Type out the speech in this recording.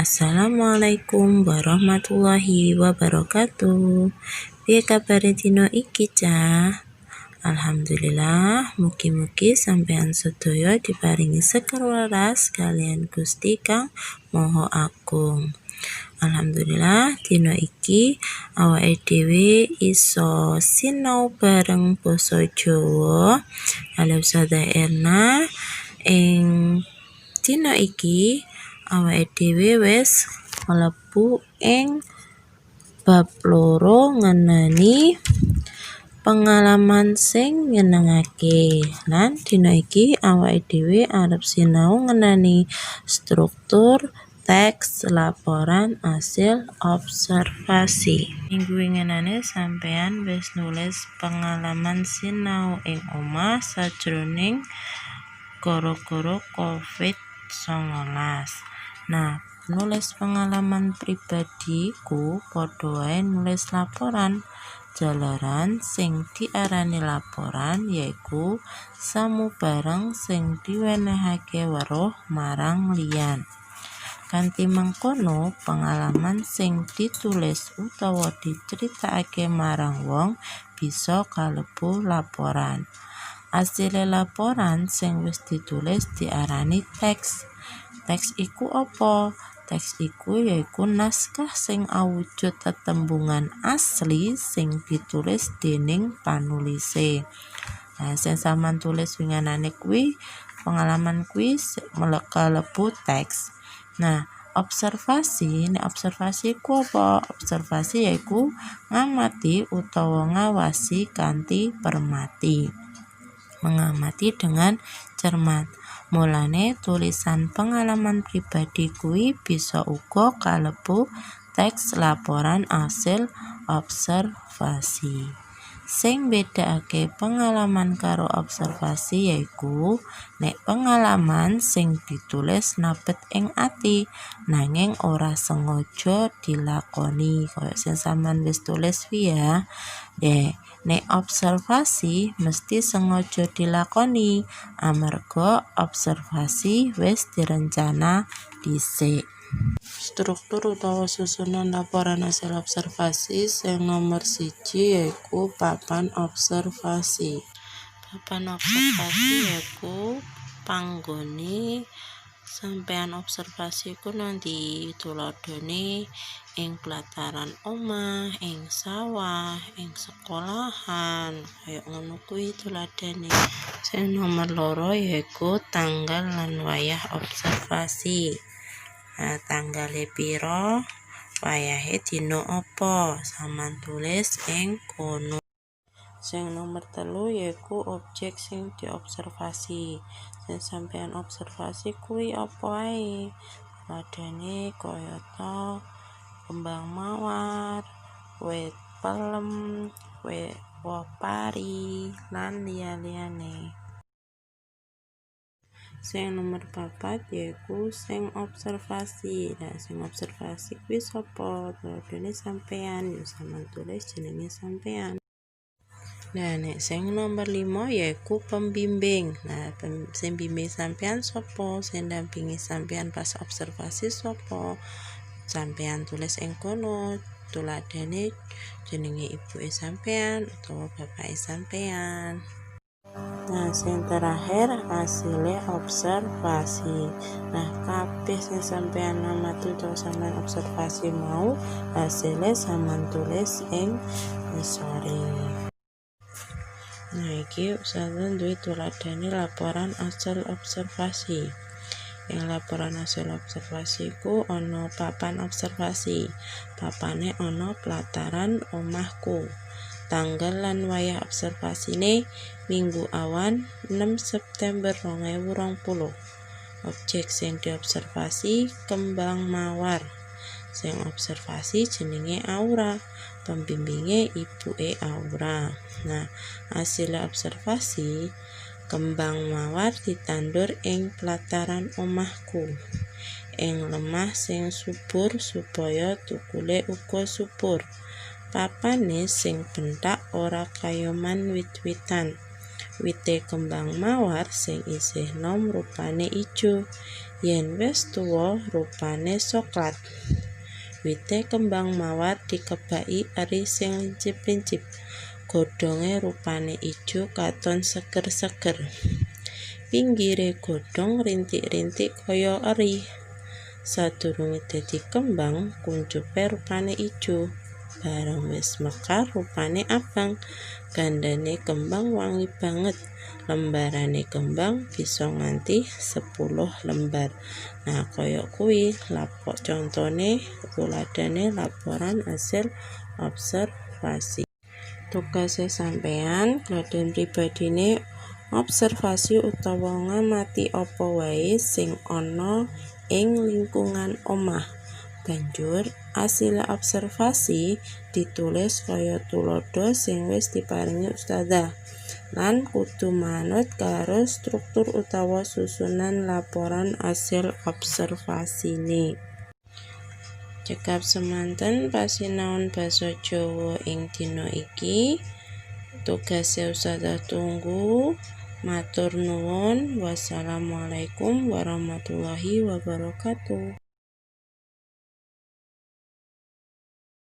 Assalamualaikum warahmatullahi wabarakatuh. Piye kabare dina iki, cah? Alhamdulillah, mugi-mugi sampeyan sedaya diparingi seger waras kaliyan Gusti Kang Maha Agung. Alhamdulillah, dina iki awake dhewe iso sinau bareng basa Jawa kalih Ustazah Erna. Ing dina iki awake dhewe wis mlebu ing bab 2 ngenani pengalaman sing nyenengake. Lan dina iki awake dhewe arep sinau ngenani struktur teks laporan hasil observasi. Minggu wingenane sampeyan wis nulis pengalaman sinau ing omah sajroning gara-gara Covid-19. Nah, nulis pengalaman pribadi ku padha wae nulis laporan. Jalaran sing diarani laporan yaiku samubarang sing diwenehake weruh marang liyan. Kanthi mengkono, pengalaman sing ditulis utawa diceritakake marang wong bisa kalebu laporan. Asile laporan sing wis ditulis diarani teks. Teks iku apa? Teks iku yaiku naskah sing awujud tetembungan asli sing ditulis dening panulise. Nah, sing sampean tulis wingenane kuwi pengalaman kuwi kalebu teks. Nah, observasi, nek observasi ku apa? Observasi yaiku ngamati utawa ngawasi kanthi permati. Mengamati dengan cermat. Mulane tulisan pengalaman pribadi kuwi bisa uga kalebu teks laporan asil observasi. Sing mbedakake pengalaman karo observasi yaiku nek pengalaman sing ditulis nabet ing ati nanging ora sengaja dilakoni kaya sing sampean wis tulis wi ya. Nek observasi mesti sengaja dilakoni amarga observasi wis direncana dhisik. Struktur utawa susunan laporan hasil observasi sing nomor 1 yaiku papan observasi. Papan observasi yaiku panggone sampeyan observasi ku nang ndi, tuladhane ing pelataran omah, ing sawah, ing sekolahan, kaya ngono kuwi tuladhane. Sing nomor 2 yaiku tanggal lan wayah observasi. Nah, tanggale pira, wayahe dina apa, sampean tulis ing kono. Sing nomor 3 yaiku objek sing diobservasi. Sing sampeyan observasi kuwi apa ae? Tuladhane kayata kembang mawar, wit pelem, woh pari, lan liya-liyane. Sing nomor 4 yaiku sing observasi. Nah, sing observasi kuwi sapa? Tuladhane sampeyan, ya sampeyan tulis jenenge sampeyan. Nah, nek sing nomor 5 yaiku pembimbing. Nah, sing bimbing sampeyan sapa? Sing ndampingi sampeyan pas observasi sapa? Sampeyan tulis ing kono. Tuladhane jenenge ibuke sampeyan utawa bapake sampeyan. Nah, sing terakhir hasile observasi. Nah, kabeh sing sampeyan amati utawa sampeyan observasi mau hasile sampeyan tulis ing ngisore. Nah, iki Ustazah duwe tuladhane laporan hasil observasi. Ing laporan hasil observasi iku ana papan observasi. Papane ana pelataran omahku. Tanggal lan wayah observasine Minggu awan 6 September 2020. Objek sing diobservasi kembang mawar. Sing observasi jenenge Aura, pembimbinge ibuke Aura. Nah, hasil observasi kembang mawar ditandur ing pelataran omahku. Ing lemah sing subur supaya tukule uga subur. Papane sing benthak ora kayoman wit-witan. Wite kembang mawar sing isih nom rupane ijo. Yen wis tuwa rupane soklat. Wite kembang mawar dikebaki eri sing lincip-lincip. Godhonge rupane ijo katon seger-seger. Pinggire godhong rintik-rintik kaya eri. Sadurunge dadi kembang kuncupe rupane ijo. Bareng wis mekar rupane abang. Gandane kembang wangi banget. Lembarane kembang bisa nganti 10 lembar. Nah, kaya kuwi lapor contone tuladhane laporan hasil observasi. Tugase sampean gladhen pribadine observasi utawa ngamati apa wae sing ana ing lingkungan omah. Banjur asile observasi ditulis kaya tuladha sing wis diparingi ustadzah. Lan kudu manut karo struktur utawa susunan laporan asil observasine. Cekap semanten pasinaon basa Jawa ing dina iki. Tugase ustadzah tunggu. Matur nuwun. Wassalamualaikum warahmatullahi wabarakatuh.